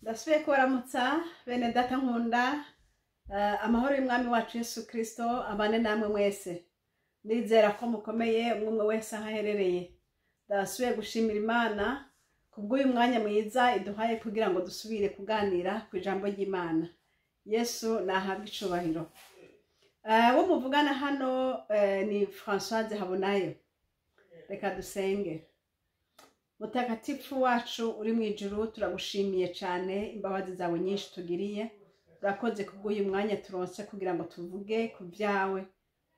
Ndasubiye kubaramutsa bene data nkunda. Amahoro y'Umwami wacu Yesu Kristo abane namwe mwese. Ndizera ko mukomeye, umwe umwe wese aho aherereye. Ndasubiye gushimira Imana kubw'uyu mwanya mwiza iduhaye kugira ngo dusubire kuganira ku ijambo ry'Imana. Yesu nahabwe icubahiro. Wo muvugana hano ni Françoise Habonayo. Reka dusenge. Mutakatifu wacu uri mu ijuru, turagushimiye cyane imbabazi zawe nyinshi tugiriye. Urakoze kubw'uyu mwanya turonse kugira ngo tuvuge ku byawe.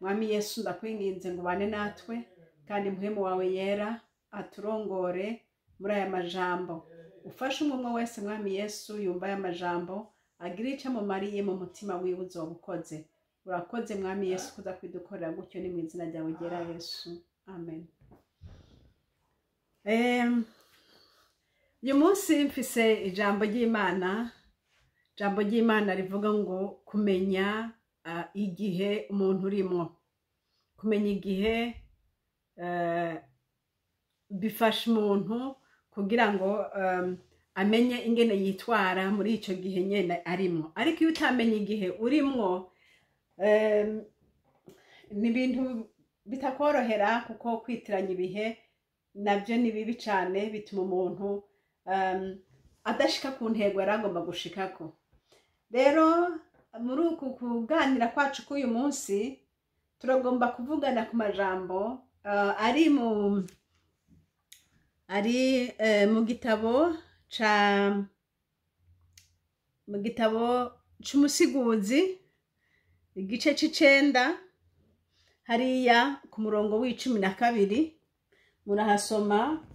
Mwami Yesu, ndakwinginze ngo ubane natwe, kandi muhemu wawe yera aturongore muri aya majambo. Ufashe umwe umwe wese, Mwami Yesu, yumva aya majambo, agire icyo amumariye mu mutima wiwe, uzoba ukoze. Urakoze, Mwami Yesu, kuza kwidukorera gutyo. Ni mu izina ryawe ryera Yesu, amen. Uyu munsi mfise ijambo ry'Imana, ijambo ry'Imana rivuga ngo kumenya igihe umuntu urimwo. Kumenya igihe bifasha umuntu kugira ngo amenye ingene yitwara muri ico gihe nyene arimwo. Ariko iyo utamenya igihe urimwo, ni ibintu bitakorohera, kuko kwitiranya ibihe nabyo ni bibi cane, bituma umuntu adashika ku ntego yari agomba gushikako. Rero muri uku kuganira kwacu k'uyu munsi, turagomba kuvugana ku majambo ari mu gitabo c'Umusiguzi, igice c'icenda, hariya ku murongo w'12. Murahasoma,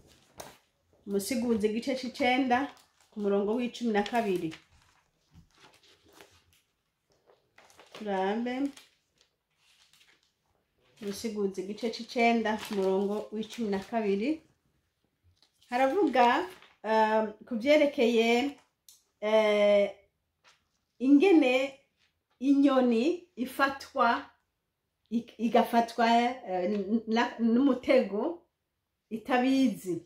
Umusiguzi igice c'icenda ku murongo w'12. Turabe Umusiguzi igice c'icenda ku murongo w'12. Haravuga ku vyerekeye ingene inyoni ifatwa, igafatwa n'umutego itabizi,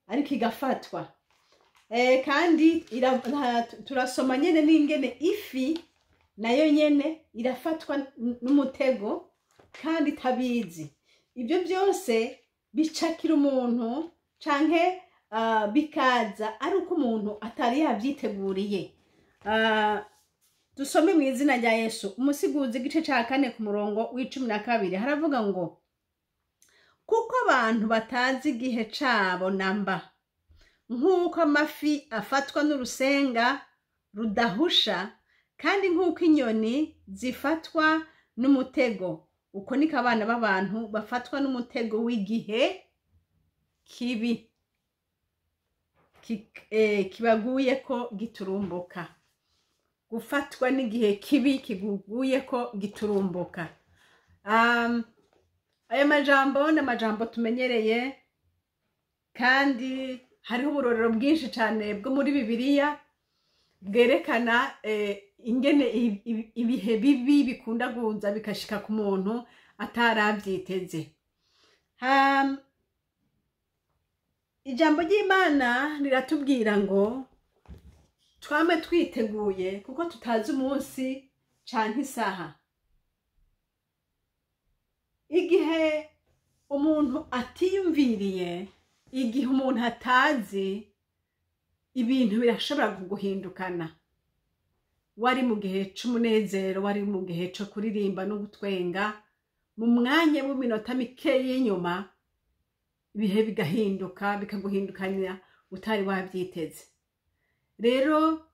ariko igafatwa. Kandi turasoma nyene n'ingene ifi nayo nyene irafatwa n'umutego kandi itabizi. Ibyo byose bicakira umuntu canke bikaza ari uko umuntu atari yavyiteguriye. Dusome mu izina rya Yesu. Umusiguzi igice ca 4 ku murongo w'12, haravuga ngo: "Kuko abantu batazi igihe cabo namba, nk'uko amafi afatwa n'urusenga rudahusha, kandi nk'uko inyoni zifatwa n'umutego, uko niko abana b'abantu bafatwa n'umutego w'igihe kibi kibaguyeko giturumbuka." Gufatwa n'igihe kibi kiguguyeko giturumbuka. Aya majambo ni amajambo tumenyereye, kandi hariho uburorero bwinshi cyane bwo muri Bibiliya bwerekana ingene ibihe bibi bikunda kuza bikashika ku muntu atarabyiteze. Ijambo ry'Imana riratubwira ngo twame twiteguye, kuko tutazi umunsi canke isaha. Igihe umuntu atiyumviriye, igihe umuntu atazi, ibintu birashobora kuguhindukana. Wari mu gihe c'umunezero, wari mu gihe co kuririmba no gutwenga, mu mwanya w'iminota mikeya y'inyuma ibihe bigahinduka, bikaguhindukanya utari wabyiteze. Rero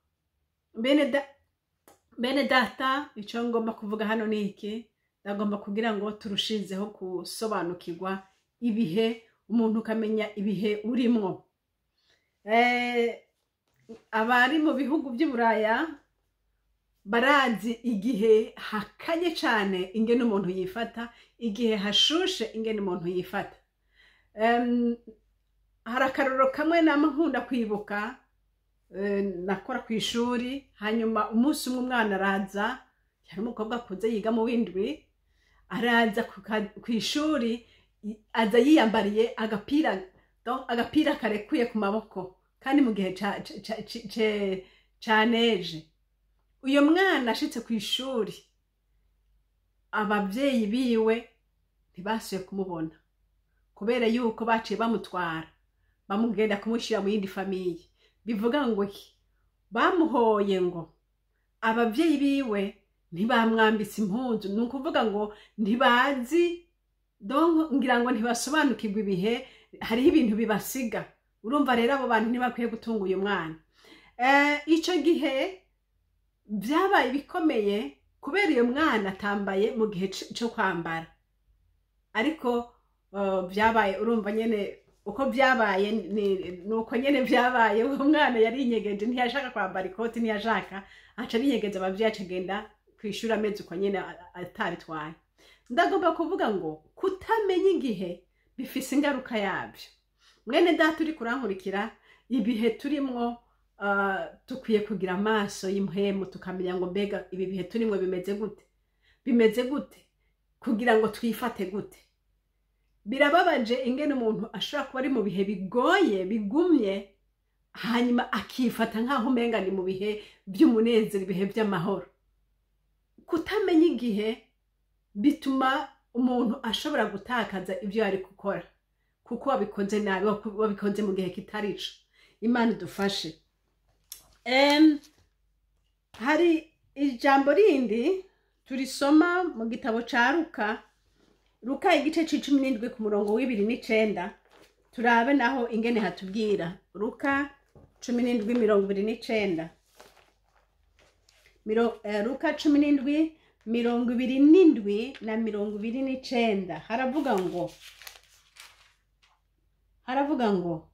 bene data, icyo ngomba kuvuga hano ni iki: ndagomba kugira ngo turushizeho gusobanukirwa ibihe, umuntu ukamenya ibihe urimwo. Abari mu bihugu by'i Buraya barazi igihe hakanye cyane ingene umuntu yifata, igihe hashushe ingene umuntu yifata. Hari akarorero kamwe nama nkunda kwibuka. Nakora ku ishuri, hanyuma umunsi umwe umwana araza, yari umukobwa akuze yiga mu w'indwi, araza ku ishuri, aza yiyambariye agapira, donc agapira karekuye ku maboko. Kandi mu gihe ca neige, uyo mwana ashitse ku ishuri, abavyeyi biwe ntibasuye kumubona, kubera yuko baciye bamutwara, bamugenda kumushyira mu yindi famille. Bivuga ngo iki? Bamuhoye ngo abavyeyi biwe ntibamwambitse impuzu. Ni ukuvuga ngo ntibazi, donc ngira ngo ntibasobanukirwa ibihe, hariho ibintu bibasiga. Urumva rero, abo bantu ntibakwiye gutunga uyu mwana. Ico gihe byabaye bikomeye kubera uyu mwana atambaye mu gihe co kwambara. Ariko byabaye, urumva nyene uko byabaye, ni uko nyene byabaye. Uwo mwana yarinyegeje, ntiyashaka kwambara ikoti, ntiyashaka, aca arinyegeza abavyeyi, aca agenda kw'ishuri ameze uko nyene, atabitwaye. Ndagomba kuvuga ngo kutamenya igihe bifise ingaruka yabyo. Mwene data uri kurankurikira, ibihe turimwo, dukwiye kugira amaso y'impwemu, tukamenya ngo mbega ibi bihe turimwo bimeze gute, bimeze gute, kugira ngo twifate gute. Birababaje ingene umuntu ashobora kuba ari mu bihe bigoye, bigumye, hanyuma akifata nk'aho umenga ni mu bihe by'umunezero, ibihe by'amahoro. Kutamenya igihe bituma umuntu ashobora gutakaza ibyo yari gukora, kuko wabikoze nabi, wabikoze mu gihe kitarico. Imana idufashe. Hari ijambo rindi turisoma mu gitabo ca Luka, Luka igice c'17 ku murongo wa 29. Turabe naho ingene hatubwira. Luka 17:29. Luka 17:27 na 29, haravuga ngo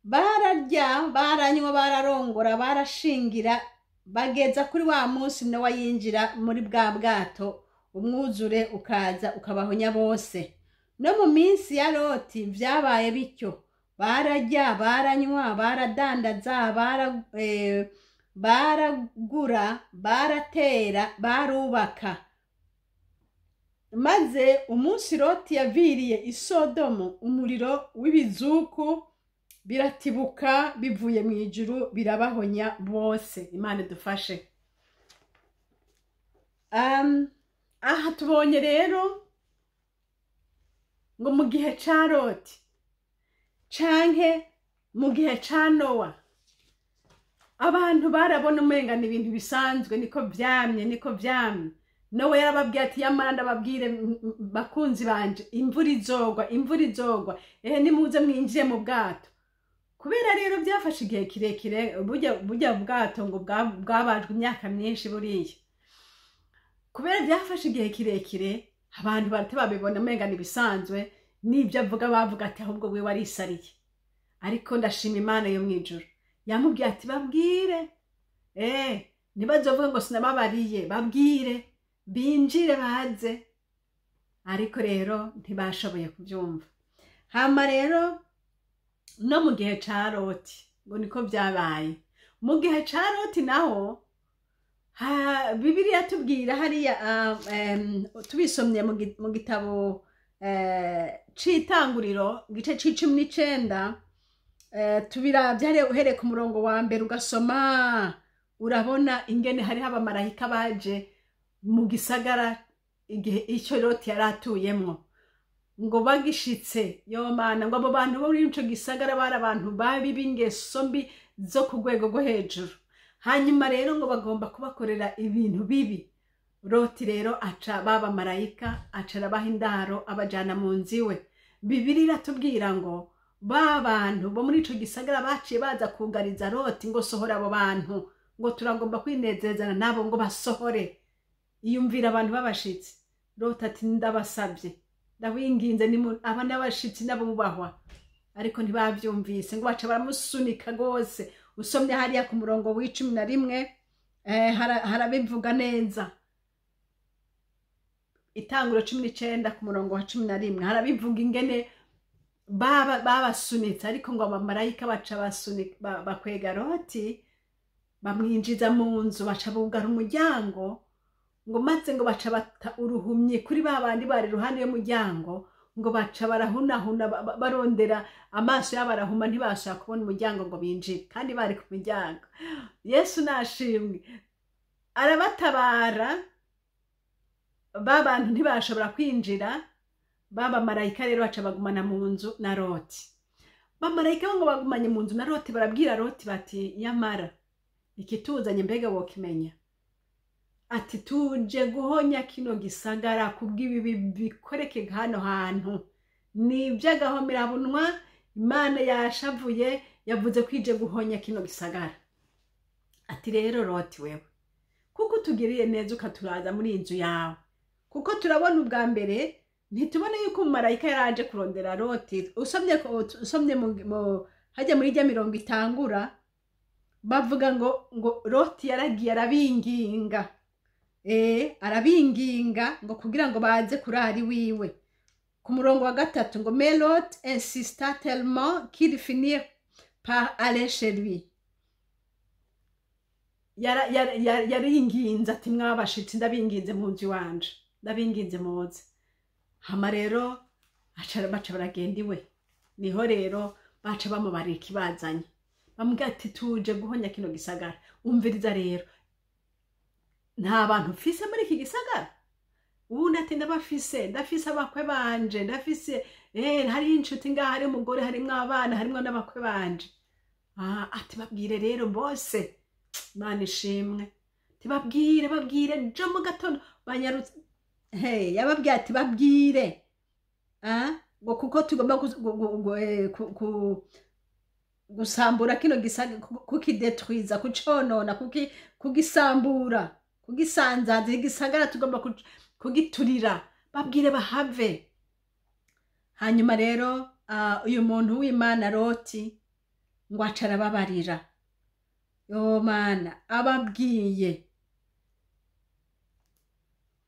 bararya, baranywa, bararongora, barashingira, bageza kuri wa munsi Nowa yinjira muri bwa bwato, umwuzure ukaza ukabahonya bose. No mu minsi ya Loti vyabaye bityo: bararya, baranywa, baradandaza, baragura, baratera, barubaka. Maze umunsi Loti yaviriye i Sodomu, umuriro w'ibizuku biratibuka bivuye mu ijuru, birabahonya bose. Imana idufashe. Aha tubonye rero ngo mu gihe ca Loti canke mu gihe ca Nowa, abantu barabona umenga ni ibintu bisanzwe, niko vyamye, niko vyamye. Nowa yarababwiye ati: "Yamara ndababwire, bakunzi banje, imvura izogwa, imvura izogwa, ehe nimuze mwinjire mu bwato." Kubera rero byafashe igihe kirekire, burya bwato ngo bwabajwe imyaka myinshi buriya. Kubera byafashe igihe kirekire, abantu barate babibona umenga ni ibisanzwe, n'ibyo avuga bavuga ati: "Ahubwo we warisariye." Ariko ndashima Imana yo mu ijuru yamubwiye ati: "Babwire, ntibazovuge ngo sinababariye, babwire binjire baze." Ariko rero ntibashoboye kubyumva. Hama rero no mu gihe ca Loti ngo niko byabaye. Mu gihe ca Loti naho, Bibiliya tubwira hariya, tubisomye mu gitabo c'Itanguriro, igice c'19, tubiravye hariya uhereye ku murongo wa mbere ugasoma, urabona ingene hariho abamarayika baje mu gisagara igihe icyo Loti yari atuyemwo. Ngo bagishitse, yomana, ngo abo bantu bo muri ico gisagara bari abantu babi, b'ingeso mbi zo ku rwego rwo hejuru. Hanyuma rero ngo bagomba kubakorera ibintu bibi. Loti rero aca baba marayika, aca arabaha indaro, abajana mu nzu iwe. Bibiliya iratubwira ngo ba bantu bo muri ico gisagara baciye baza kugariza Loti ngo: "Sohora abo bantu, ngo turagomba kwinezezana nabo, ngo basohore." Iyumvira abantu b'abashitsi. Loti ati: "Ndabasabye, ndabinginze, aba n'abashitsi n'abubahwa." Ariko ntibavyumvise, ngo baca baramusunika rwose. Usomye hariya ku murongo wa 11, harabivuga neza. Itanguro 19 ku murongo wa 11 harabivuga ingene babasunitse. Ariko ngo abamarayika baca basunika, bakwega Loti, bamwinjiza mu nzu, baca bugara umuryango. Ngo maze ngo baca bata uruhumyi kuri ba bandi bari iruhande y'umuryango. Ngo baca barahunahuna, barondera, amaso yabo arahuma, ntibashaka kubona umuryango ngo binjire, kandi bari ku miryango. Yesu nashimwe, arabatabara. Ba bantu ntibashobora kwinjira. Ba bamarayika rero baca bagumana mu nzu na Loti. Bamarayika bo ngo bagumanye mu nzu na Loti, barabwira Loti bati: "Nyamara ikituzanye mbega wokimenya?" Ati: "Tuje guhonya kino gisagara kubw'ibibi bikoreke hano hantu, ni iby'agahomerabunwa. Imana yashavuye, yavuze ko ije guhonya kino gisagara." Ati: "Rero Loti, wewe kuko utugiriye neza ukaturaza muri iyi nzu yawe," kuko turabona ubwa mbere ntitubone yuko umumarayika yari aje kurondera Loti. Usomye hajya muri rya mirongo itangura, bavuga ngo Loti yaragiye arabinginga, arabinginga ngo kugira ngo baze kurara iwiwe. Ku murongo wa 3 ngo: "Mais Lot insista tellement qu'il finit par aller chez lui." Yaringinze ati: "Mwabashitsi, ndabinginze mu nzu iwanje, ndabinginze muze." Hama rero baca baragenda iwe. Niho rero baca bamubarira ikibazanye, bamubwira ati: "Tuje guhonya kino gisagara. Umviriza rero, nta bantu mfise muri iki gisagara?" Ubundi ati: "Ndabafise, ndafise abakwe banje, ndafise, hariho inshuti ngaha, hari umugore, harimwo abana, harimwo n'abakwe banje." Ah, ati: "Babwire rero bose." Imana ishimwe. Tibabwire, babwire jo mu gatondo banyarutse. Hey, yababwiye ati: "Babwire, ah, ngo kuko tugomba gusambura kino gisagara, kukidetruiza, kuconona, kugisambura, kugisanzaza igisagara, tugomba kugiturira. Babwire bahave." Hanyuma rero uyu muntu w'Imana Loti ngo aca arababarira. Yo Mana, ababwiye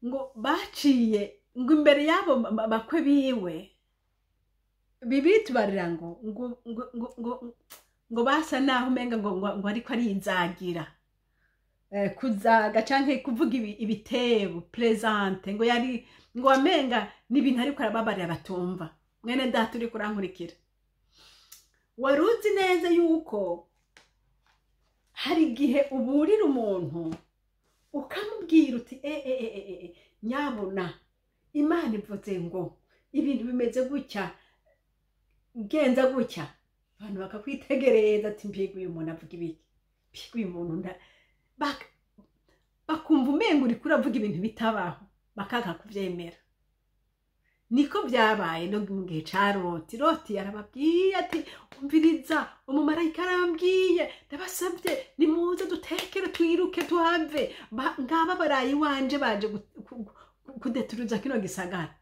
ngo baciye ngo imbere y'abo bakwe biwe. Bibiri tubarira ngo basa naho umenga ngo ariko arizagira, kuzaga canke kuvuga ibitebo, plaisanter, ngo yari ngo wamenga n'ibintu ariko arababarira batumva. Mwene data uri kurankurikira, wari uzi neza yuko hari igihe uburira umuntu ukamubwira uti: "E, e, e, e, e, nyabuna Imana ivuze ngo ibintu bimeze gutya, genza gutya," abantu bakakwitegereza ati: "Mbega uyu muntu avuga ibiki? Mbega uyu muntu bakumva umenga uriko uravuga ibintu bitabaho, bakanga kuvyemera. Niko byabaye no mu gihe ca Loti. Loti yarababwiye ati: "Umviriza, umumarayika arambwiye, ndabasabye nimuze dutekere, twiruke tuhave. Ngaba baraye iwanje, baje kudeturuza kino gisagara."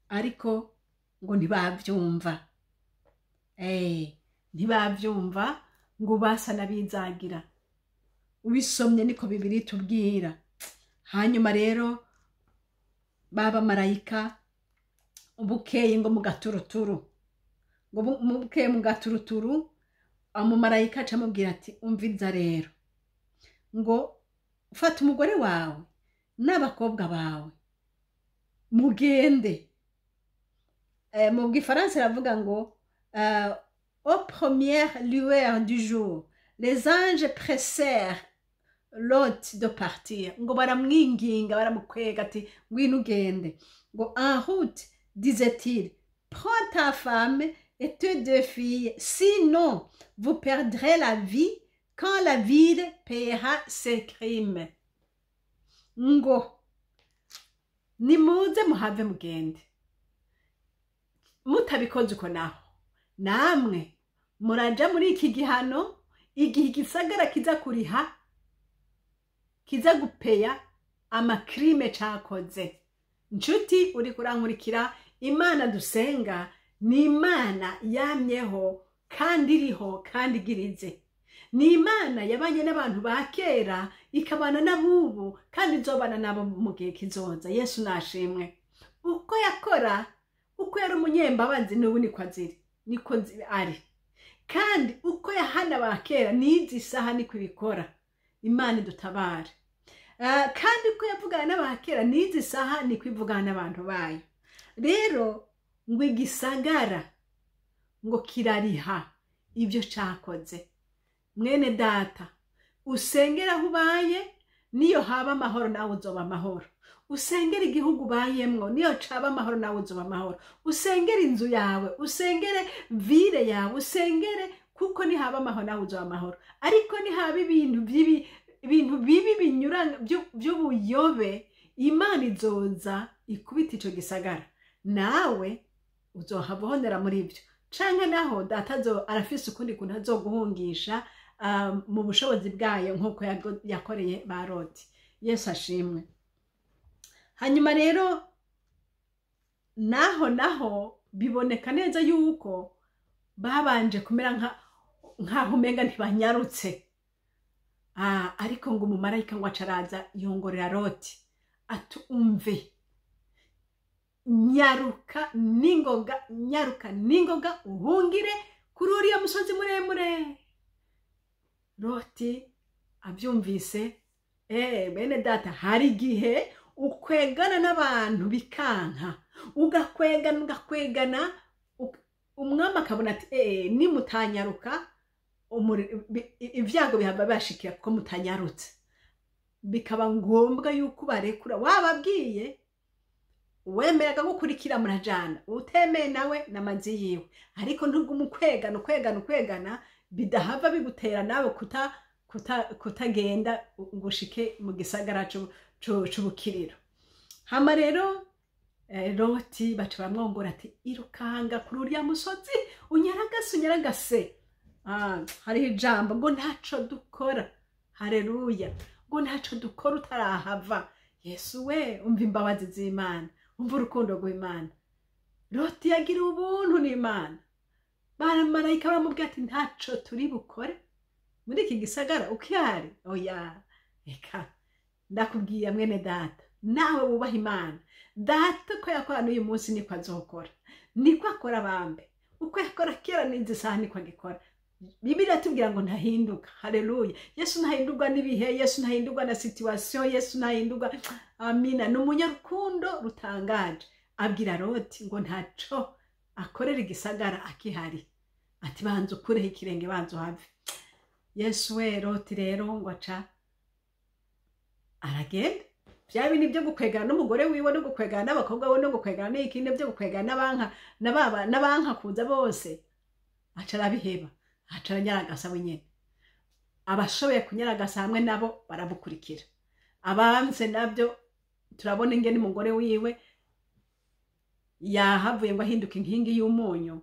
Ariko ngo ntibavyumva, ntibavyumva, ngo basa n'abizagira. Ubisomye niko Bibiri tubwira. Hanyuma rero baba marayika bukeye ngo mu gaturuturu, ngo bukeye mu gaturuturu, umumarayika aca amubwira ati: "Umviza rero, ngo fata umugore wawe n'abakobwa bawe mugende." Mu gifaransa iravuga ngo "Aux premières lueurs du jour, les anges pressèrent Lot de partir." Ngo baramwinginga, baramukwega ati: "Ngwino ugende." Ngo: "En route, disait-il, prends ta femme et tes deux filles, sinon vous perdrez la vie quand la ville payera ses crimes." Ngo nimuze muhave mugende, mutabikoze uko naho namwe muraja muri iki gihano igihe igisagara kiza kuriha, kiza gupeya ama crimes cakoze. Nshuti uri kurankurikira, Imana dusenga ni Imana yamyeho kandi iriho kandi igirize. Ni Imana yabanye n'abantu ba kera, ikabana n'abubu, kandi izobana nabo mu gihe kizoza. Yesu nashimwe. Uko yakora, uko yari umunyembabazi, n'ubu niko aziri, niko ari. Kandi uko yahana ba kera, n'izi saha niko ibikora. Imana idutabare. Kandi uko yavugana n'aba kera, n'izi saha niko ivugana n'abantu bayo. Rero ngo igisagara ngo kirariha ibyo cyakoze. Mwene data, usengera aho ubaye, niyo haba amahoro nawe uzoba amahoro. Usengera igihugu ubayemwo, niyo caba amahoro nawe uzoba amahoro. Usengera inzu yawe, usengere ville yawe, usengere, kuko nihaba amahoro nawe uzoba amahoro. Ariko nihaba ibintu by'ibi, ibintu bibi binyura by'ubuyobe, Imana izoza ikubita ico gisagara, nawe uzohava uhonera muri ibyo. Canke naho data arafise ukundi kuntu azoguhungisha mu bushobozi bwayo, nk'uko yakoreye ba Loti. Yesu ashimwe. Hanyuma rero naho biboneka neza yuko babanje kumera nkaho umenga ntibanyarutse. Ariko ngo umumarayika ngo acaraza yongorera Loti ati: "Umve, nyaruka n'ingoga, nyaruka n'ingoga, uhungire kuri uriya musozi muremure." Loti abyumvise, bene data, hari igihe ukwegana n'abantu bikanka, ugakwegana, ugakwegana, umwami akabona ati: "Nimutanyaruka ibyago bihava bibashikira kuko mutanyarutse." Bikaba ngombwa yuko barekura. Wababwiye, uwemeraga gukurikira murajana, utemeye nawe n'amazi yiwe. Ariko ntugume ukwegana, ukwegana, ukwegana, bidahava bigutera nawe kutagenda ngo ushike mu gisagara c'ubukiriro. Hama rero Loti baca baramwongora ati: "Irukanga kuri uriya musozi, unyaragase, unyaragase." Hariho ijambo ngo ntaco dukora. Hareruya! Ngo ntaco dukora utarahava. Yesu we, umva imbabazi z'Imana, umva urukundo rw'Imana. Loti yagira ubuntu n'Imana. Baramarayika baramubwira ati: "Ntaco turi bukore muri iki gisagara ukihari." Oya, reka ndakubwiye mwene data, nawe wubaha Imana, data ko yakora n'uyu munsi niko azokora, niko akora bambe. Uko yakora kera n'izi saha niko agikora. Bibiliya itubwira ngo ntahinduka. Haleluya! Yesu ntahindurwa n'ibihe, Yesu ntahindurwa na situation, Yesu ntahindurwa. Amina. Ni umunyarukundo rutangaje. Abwira Loti ngo ntaco akorera igisagara akihari, ati: "Banza ukureho ikirenge, banza uhave." Yesu we! Loti rero ngo aca aragenda. Bya bindi byo gukwegana n'umugore wiwe, no gukwegana n'abakobwa we, no gukwegana n'ikindi byo gukwegana n'abanka n'ababa n'abanka kuza bose, aca arabiheba, aca aranyaragasa wenyine. Abashoboye kunyaragasa hamwe nabo baramukurikira, abanze nabyo turabona ingene umugore wiwe yahavuye ngo ahinduka inkingi y'umunyu.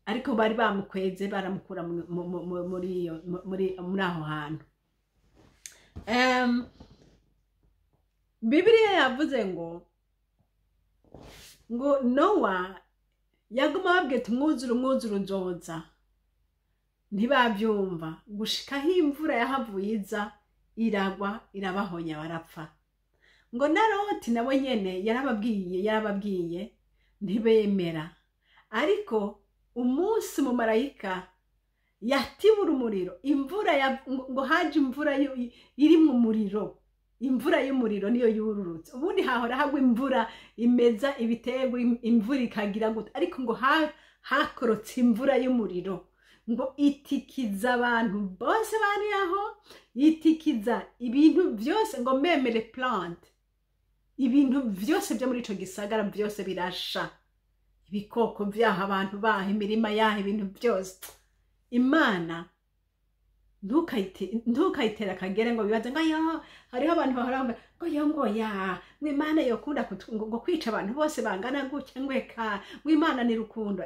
Ariko bari bamukweze, baramukura muri aho hantu. Bibiliya yavuze ngo Nowa yaguma ababwiye ati: "Umwuzure, umwuzure uzoza." Ntibabyumva gushikaho imvura yahavuye iza, iragwa, irabahonya, barapfa. Ngo na Loti nawe nyene yarababwiye, yarababwiye, ntibemera. Ariko umunsi mumarayika yatibura umuriro, imvura ngo haje imvura irimwo umuriro, imvura y'umuriro niyo yururutse. Ubundi hahora hagwa imvura imeza ibiterwa, imvura ikagira gute, ariko ngo hakorotse imvura y'umuriro, ngo itikiza abantu bose bari aho, itikiza ibintu byose, ngo même les plantes, ibintu byose byo muri ico gisagara byose birasha, ibikoko vyaho, abantu baho, imirima yaho, ibintu byose. Imana ntukayitere akagere ngo bibaze ngo yo hariho abantu bahora bavuga ngo yo ngo ya ngo Imana yokunda ngo kwica abantu bose bangana gutya, ngo eka, ngo Imana ni rukundo.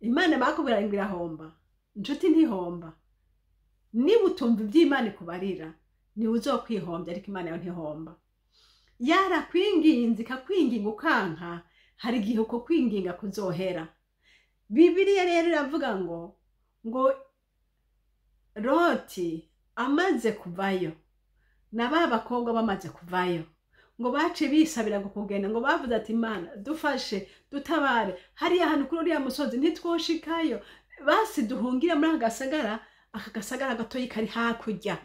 Imana bakubwira ngo irahomba? Inshuti, ntihomba. Niba utumva iby'Imana ikubarira, niwe uzokwihombya, ariko Imana yo ntihomba. Yarakwinginze, ikakwinginga, ukanka, hari igihe uko kwinginga kuzohera. Bibiliya rero iravuga ngo Loti amaze kuvayo na ba bakobwa bamaze kuvayo, ngo bace bisabira ngo kugenda, ngo bavuze ati: "Imana dufashe, dutabare, hariya hantu kuri uriya musozi ntitwoshikayo, basi duhungire muri aka gasagara, aka gasagara gatoyi kari hakurya."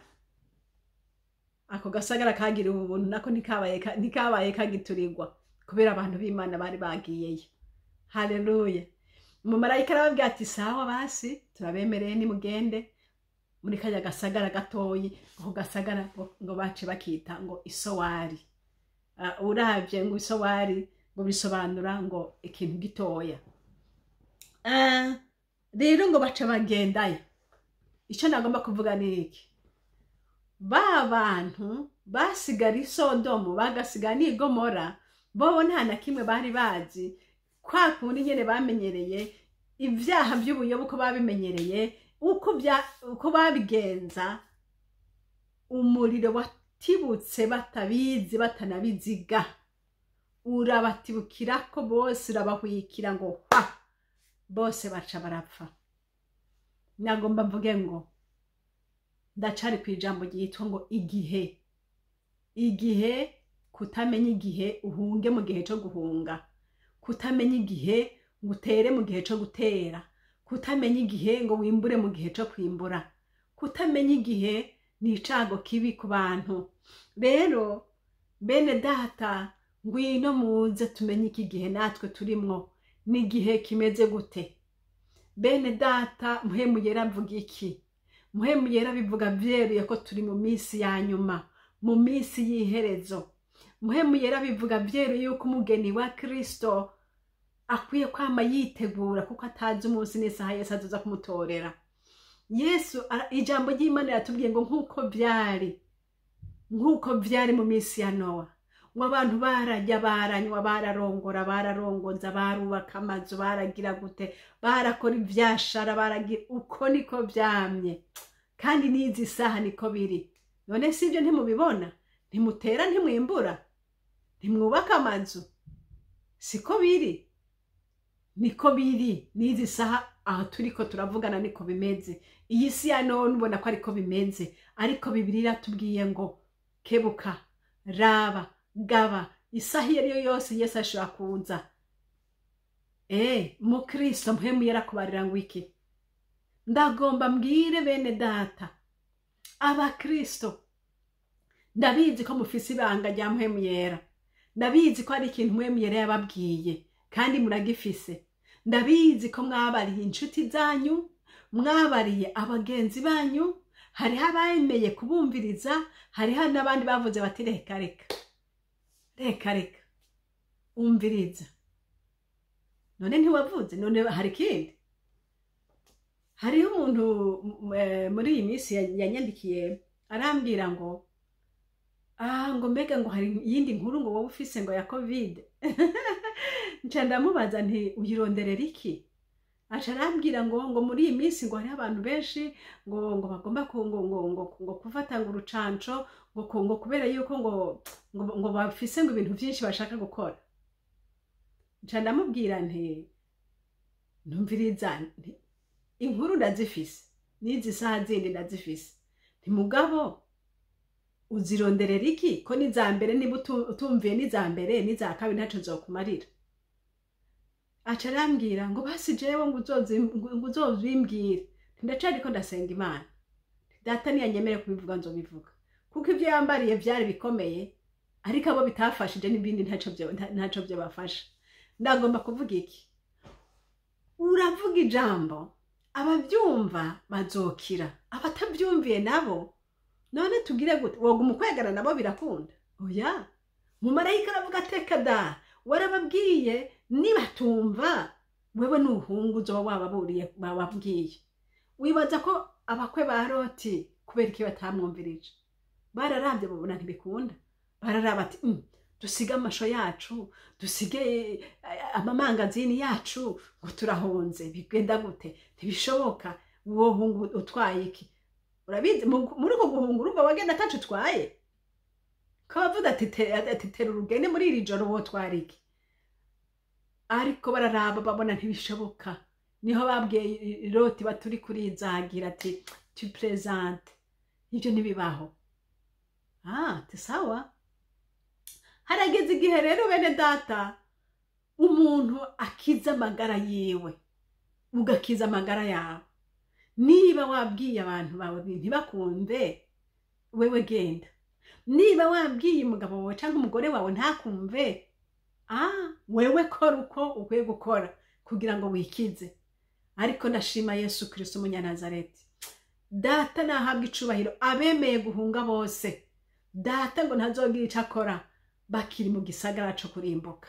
Ako gasagara kagiriwe ubuntu nako ntikabaye kagiturirwa. Kubera abantu b'Imana bari bagiyeyo. Haleluya! Umumarayika arababwira ati: "Sawa, basi turabemereye, nimugende muri kajya gasagara gatoyi." Ako gasagara ngo bace bakita ngo Isowari. Uravye ngo Isowari ngo bisobanura ngo ikintu gitoya. Rero ngo baca bagendayo. Icyo nagomba kuvuga ni iki: ba bantu basigara i Sodomu, bagasigara n'i Gomora, bobo nta na kimwe bari bazi. Kwa kundi nyene bamenyereye ibyaha by'ubuyobe, uko babimenyereye, uko babigenza, umuriro watibutse batabizi, batanabiziga, urabatibukirako bose, urabahwikira ngo hwa, bose baca barapfa. Nagomba mvuge ngo ndacari ku ijambo ryitwa ngo igihe. Igihe, kutamenya igihe uhunge mu gihe cyo guhunga, kutamenya igihe ngo utere mu gihe cyo gutera, kutamenya igihe ngo wimbure mu gihe cyo kwimbura. Kutamenya igihe ni icago kibi ku bantu. Rero bene data, ngwino muze tumenye iki gihe natwe turimwo n'igihe kimeze gute. Bene data, Mpwemu Yera mvuga iki? Mpwemu Yera bivuga vyeruye ko turi mu minsi ya nyuma, mu minsi y'iherezo. Mpwemu Yera bivuga vyeruye yuko umugeni wa Kristo akwiye kwama yitegura, kuko atazi umunsi n'isaha Yesu azoza kumutorera. Yesu, ijambo ry'Imana yatubwiye ngo nk'uko vyari mu minsi ya Nowa, ngo abantu bararya, baranywa, bararongora, bararongoza, barubaka amazu, baragira gute, barakora ivyashara, baragira uko, niko vyamye, kandi n'izi saha niko biri. None si ibyo ntimubibona? Ntimutera, ntimwimbura, ntimwubaka amazu? Siko biri? Niko biri n'izi saha aho turiko turavugana, niko bimeze. Iyi si ya none ubona ko ariko bimeze, ariko Bibiliya iratubwiye ngo kebuka, raba, gaba. Isaha iyo ariyo yose Yesu ashobora kuza. Mukristo, Mpwemu yarakubarira ngo iki? Ndagomba mbwire bene data abakristo, ndabizi ko mufise ibanga rya Mpwemu Yera, ndabizi ko ari ikintu Mpwemu Yera yababwiye kandi muragifise. Ndabizi ko mwabariye inshuti zanyu, mwabariye abagenzi banyu. Hariho abemeye kubumviriza, hariho n'abandi bavuze bati: "Reka, reka, reka, reka, umviriza." None ntiwavuze? None hari ikindi. Hariho umuntu muri iyi minsi yanyandikiye, arambwira ngo ngo mbega ngo hari iyindi nkuru ngo wowe ufise ngo ya COVID. Nca ndamubaza nti: "Uyironderera iki?" Aca arambwira ngo muri iyi minsi ngo hariho abantu benshi ngo bagomba ngo gufata ngo urucanco, ngo kubera yuko ngo bafise ngo ibintu byinshi bashaka gukora. Nca ndamubwira nti: "Ntumviriza, nti inkuru ndazifise, n'izi saha zindi ndazifise." Nti: "Mugabo uzironderera iki, ko n'iza mbere niba utumviye n'iza mbere n'iza kabiri ntaco zokumarira?" Aca arambwira ngo basi jewe ngo uzobimbwire. Ndacariko ndasenga Imana. Data ntiyanyemere kubivuga, nzobivuga, kuko ibyo yambariye byari bikomeye, ariko abo bitafashije n'ibindi ntaco byabafasha. Ndagomba kuvuga iki: uravuga ijambo, ababyumva bazokira, abatabyumviye nabo none tugire gute? Woguma ukwegana nabo birakunda? Oya. Mumarayika aravuga: "Ateka da, warababwiye, nibatumva wewe nuhungu uzoba wababuriye, bababwiye." Wibaza ko abakwe ba Loti kubera iki batamwumvirije? Bararabye babona ntibikunda. Bararaba ati: "Dusige amasho yacu, dusige amamangazini yacu ngo turahunze, bigenda gute? Ntibishoboka." Wohunga utwaye iki? Urabizi, muri uko guhunga urumva wagenda ataco utwaye. Ko bavuga ati: "Tera urugende muri iri joro," wotwara iki? Ariko bararaba babona ntibishoboka. Niho babwiye Loti baturi kurizagira, ati: "Tu plaisantes, ibyo ntibibaho." Ah, sawa. Harageze igihe rero, bene data, umuntu akiza amagara yiwe, ugakiza amagara yawe. Niba wabwiye abantu bawe ntibakumve, wewe genda. Niba wabwiye umugabo wawe cyangwa umugore wawe ntakumve. Ah, wewe kora uko ukwiye gukora kugira ngo wikize. Ariko ndashima Yesu Kristo umunyanazareti. Data nahabwa icubahiro. Abemeye guhunga bose, Data ngo ntazogira ico akora bakiri mu gisagara co kurimbuka.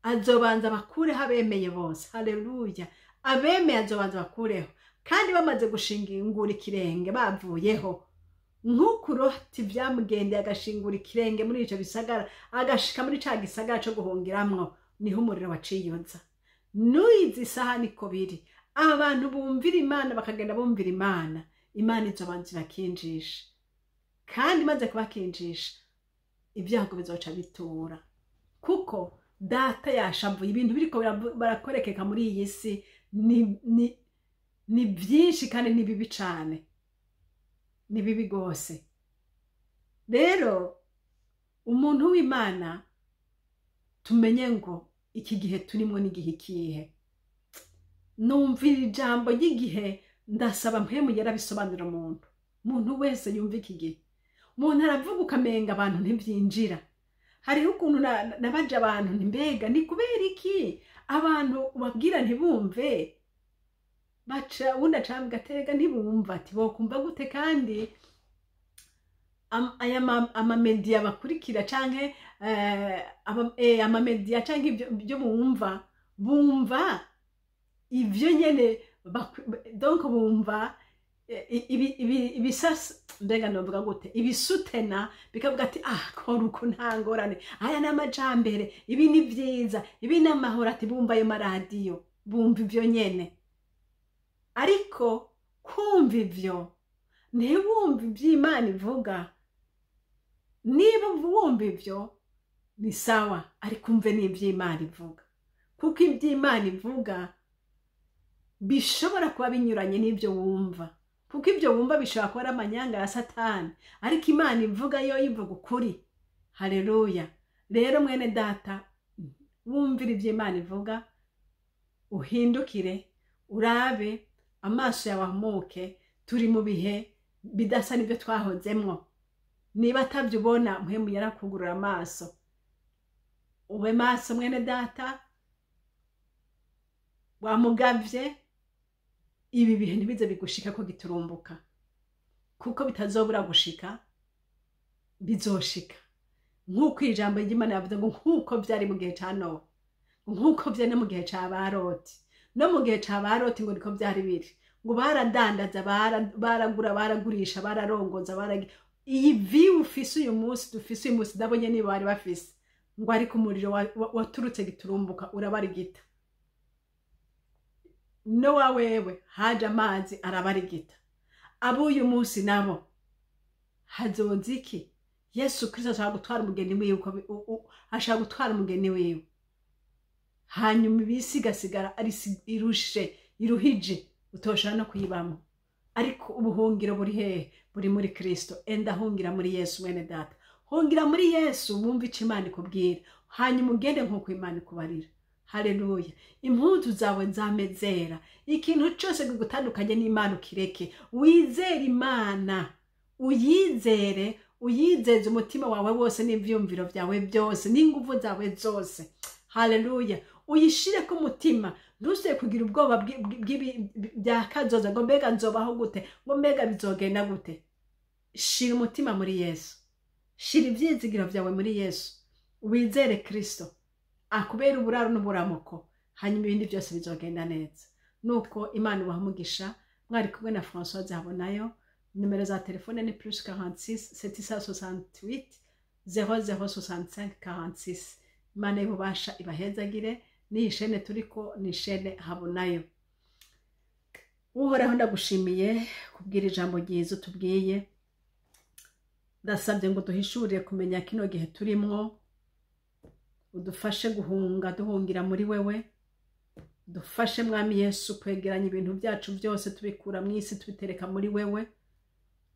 Azobanza bakureho abemeye bose. Haleluya! Abemeye azobanza bakureho, kandi bamaze gushingura ikirenge bavuyeho, nk'uko Loti vyamugendeye, agashingura ikirenge muri ico bisagara, agashika muri ca gisagara co guhungiramwo, niho umuriro waciyuza. N'uyizi saha niko biri. Abantu bumvira Imana, bakagenda bumvira Imana, Imana izobanza ibakinjisha, kandi imaze kubakinjisha, ibyago bizoca bitura, kuko Data yashavuye. Ibintu biriko barakorekeka muri iyi si ni byinshi kandi ni bibi cane, ni bibi rwose. Rero umuntu w'Imana, tumenye ngo iki gihe turimo n'igihe ikihe? Numvira ijambo ry'igihe, ndasaba Mpwemu yarabisobanura. Umuntu wese yumva iki gihe. Umuntu aravuga ukamenga abantu ntibyinjira. Hariho ukuntu nabaje abantu nti: "Mbega ni kubera iki abantu ubabwira ntibumve?" Baca ubundi acambwa atega ntibumva, ati: "Bokumva gute kandi aya amamediya bakurikira canke amamediya canke ibyo bumva ivyo nyene donc bumva ibisas, mbega novuga gute, ibisutena bikavuga ati: 'Ah, kora uku, nta ngorane, aya ni amajambere, ibi ni vyiza, ibi ni amahoro.' Ati bumva ayo maradiyo, bumva ivyo nyene, ariko kumva ivyo ntibumva ivy'Imana ivuga. Niba wumva ivyo ni sawa, ariko umve n'ivy'Imana ivuga, kuko ivy'Imana ivuga bishobora kuba binyuranye n'ibyo wumva, kuko ibyo wumva bishobora kuba ari amanyanga ya Satani, ariko Imana ivuga yo ivuga ukuri. Haleluya! Rero mwene Data, wumvira ibyo Imana ivuga, uhindukire, urabe, amaso yawe ahumuke. Turi mu bihe bidasa n'ibyo twahozemwo. Niba atabyo ubona, Mpwemu yarakugurura amaso. Ube maso, mwene Data, wamugavye. Ibi bihe ntibize bigushika ko giturumbuka, kuko bitazobura gushika, bizoshika, nk'uko ijambo ry'Imana yavuze ngo nk'uko vyari mu gihe ca Nowa, nk'uko vyari no mu gihe ca Baroti. No mu gihe ca Baroti ngo niko vyari biri, ngo baradandaza, baragura, baragurisha, bararongoza, iyi vie ufise uyu munsi, dufise uyu munsi, ndabonye niba bari bafise ngo, ariko umuriro waturutse giturumbuka urabarigita. Nowa wewe haje amazi arabarigita. Ab'uyu munsi nabo hazoza iki? Yesu Kristo ashaka gutwara umugeni wiwe, ashaka gutwara umugeni wiwe, hanyuma ibisigasigara ari irushe iruhije, utoshobora no kuyibamo. Ariko ubuhungiro buri hehe? Buri muri Kristo. Enda hungira muri Yesu, mwene Data, hungira muri Yesu, wumve ico Imana ikubwira, hanyuma ugende nk'uko Imana ikubarira. Haleluya! Impuzu zawe zamezera. Ikintu cyose kigutandukanye n'Imana ukireke, wizere Imana, uyizere, uyizeze umutima wawe wose n'ivyumviro byawe byose n'inguvu zawe zose. Haleluya! Uyishire ku mutima, ntusubire kugira ubwoba bya kazoza, ngo mbega nzobaho gute, ngo mbega bizogenda gute. Shira umutima muri Yesu, shira ivyizigiro vyawe muri Yesu, wizere Kristo akubera uburaro n'uburamuko, hanyuma ibindi byose bizogenda neza. Nuko Imana ibaha umugisha. Mwari kumwe na Françoise Habonayo. Nimero za telefone ni +46 768 0065 46. Imana y'ububasha ibahezagire. N'iyi shene turiko ni shene Habonayo. Uhoraho, ndagushimiye kubwira ijambo ryiza utubwiye. Ndasabye ngo duhishurire kumenya kino gihe turimwo, udufashe guhunga, duhungira muri wewe. Dufashe, Mwami Yesu, kwegeranya ibintu byacu byose, tubikura mu isi, tubitereka muri wewe.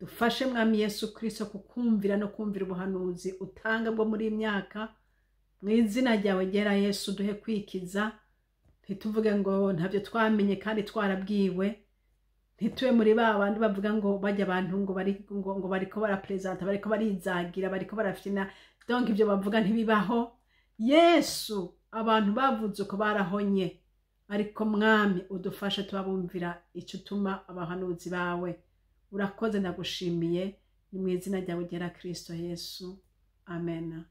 Dufashe, Mwami Yesu Kristo, kukumvira no kumvira ubuhanuzi utanga bwo muri iyi myaka. Mu izina ryawe ryera Yesu, duhe kwikiza, ntituvuge ngo ntabyo twamenye kandi twarabwiwe. Ntitube muri ba bandi bavuga ngo bajya abantu ngo bari ngo bariko barapresenta, bariko barizagira, bariko barafyina, donc ibyo bavuga ntibibaho. Yesu, abantu bavuze uko barahonye, ariko Mwami udufashe tubabumvira icyo utuma abahanuzi bawe. Urakoze, ndagushimiye, ni mu izina ryawe ryera Kirisito Yesu, amen.